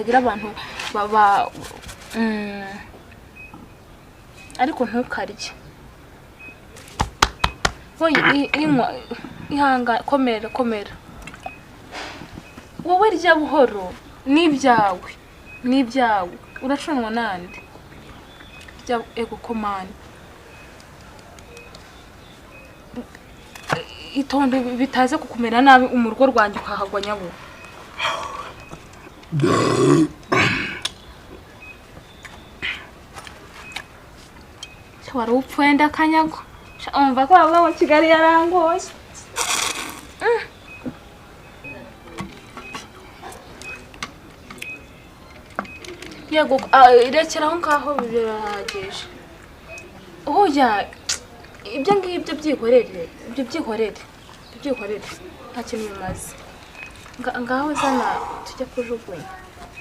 hatagira abantu baba. Ariko ntukarye. Wowe inywa, ihanga, komera, komera. Wowe rya buhoro, n'ibyawe, n'ibyawe. Uracanwa nande? Rya, ego komani. Itonde bitaze kukumera nabi, mu rugo rwanjye ukahagwa nyabo. Wari upfuye ndakanyago. Umva ko baba mu Kigali yarangoye. Yego, rekera aho ngaho, birahagije. Oya, ibyo ngibyo byihorere, ibyo byihorere, byihorere, nta kintu bimaze. Ngaho zana tujye kujugunya.